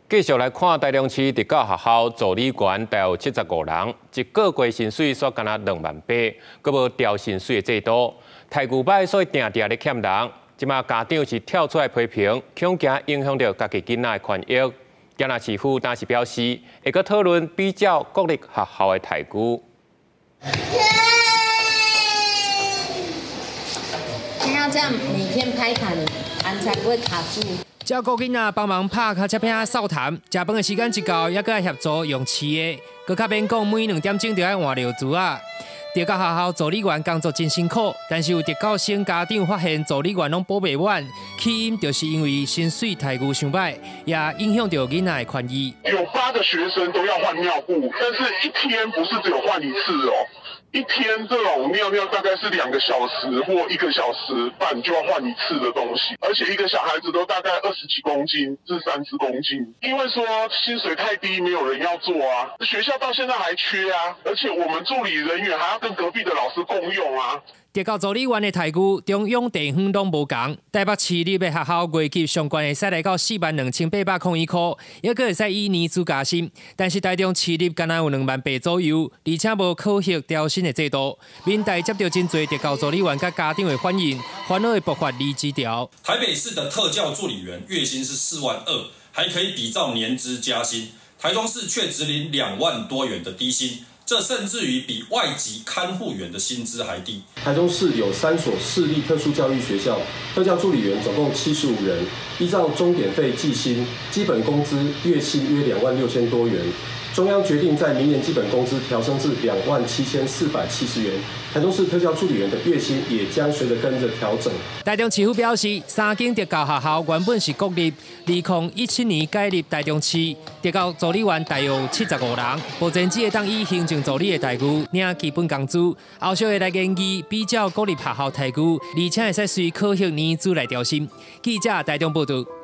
繼續來看台中市特教學校助理員大約75人，一個月薪水煞干焦2萬8，閣無調薪水的制度，待遇䆀，所以定定咧欠人。這馬家長是跳出來批評，恐驚影響著家己囡仔的權益。嘉南市府當時表示，會閣討論比照國立學校的待遇。要這樣每天拍卡，你才不會卡住。照顧囡仔，幫忙拍尻切餅掃痰，食飯的時間一到，猶閣愛協助用飼的，閣較免講每2點鐘就愛換尿苴仔。特教學校助理員工作真辛苦，但是有特教生家長發現助理員攏補袂滿，起因就是因為薪水待遇傷䆀，也影響著囡仔的權益。有8個學生都要換尿布，但是一天不是只有換一次哦。一天這種尿尿大概是2個小時或1個小時半就要換一次的東西，而且一個小孩子都大概20幾公斤至30公斤，因為說薪水太低，沒有人要做啊。學校到現在還缺啊，而且我們助理人員還要跟隔壁的老師共用啊。特教助理員的待遇，中央地方攏無仝。台北市立的學校月給上懸會使來到42,801塊，猶閣會使以年資加薪。但是台中市立干焦有2萬8左右，而且無考核調薪的制度。民代接著真濟特教助理員佮家長的反映，煩惱會爆發離職潮。台北市的特教助理員月薪是4萬2，還可以比照年資加薪。台中市卻只領2萬多元的低薪。這甚至於比外籍看護員的薪資還低。台中市有3所市立特殊教育學校，特教助理員總共75人，依照鐘點費計薪，基本工資月薪約2萬6千多元。中央決定在明年基本工資調升至27,470元，台中市特教助理員的月薪也將隨着跟着調整。台中市府表示，三間特教學校原本是國立，2017年改入台中市，特教助理員大約75人，目前只會當以行政助理的待遇領基本工資，後續會來研議比照國立學校待遇，而且會使隨考核年資來調薪。記者台中報導。